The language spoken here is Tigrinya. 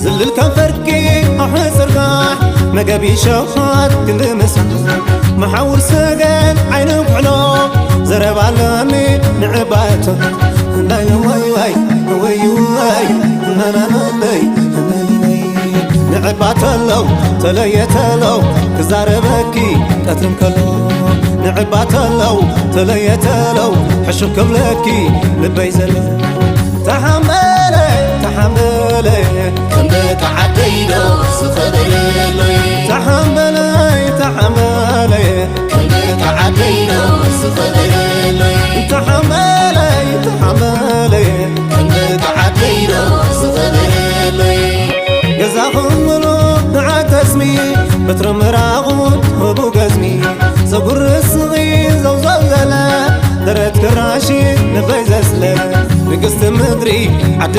ዝልል ከንፈርኪ ኣሕፅርካ መገቢ ሸፋት ክንዲ ምሳ መሓውር ሰገን ዓይኒ ኩሕሎ ዘረባ ኣለኒ ንዕባቶ ናይ ወይ ወይ ወይ ወይ ናናናይ ንዕባተለው ተለየተለው ክዛረበኪ ቀትርን ከሎ ንዕባተለው ተለየተለው ሕሹክ ክብለኪ ልበይ ዘሎ ተሓመለ ተሓመለ ከም ደቂ ዓደይ ዶ ዝኸበረለይ ተሓመለ ተሓመለ ከም ደቂ ዓደይ ዶ ዝኸበረለይ ተሓመለ ተሓመለ ከም ደቂ ዓደይ ዶ ዝኸበረለይ ገዛኹም ምሉእ ንዓተስሚ በትሪ ምራቑ ህቡ ገዝሚ ፀጉሪ ስቒ ዘውዘው ዘለ ደረት ክራሺ ንኸይ ዘስለ ንግስቲ ምድሪ ዓዲ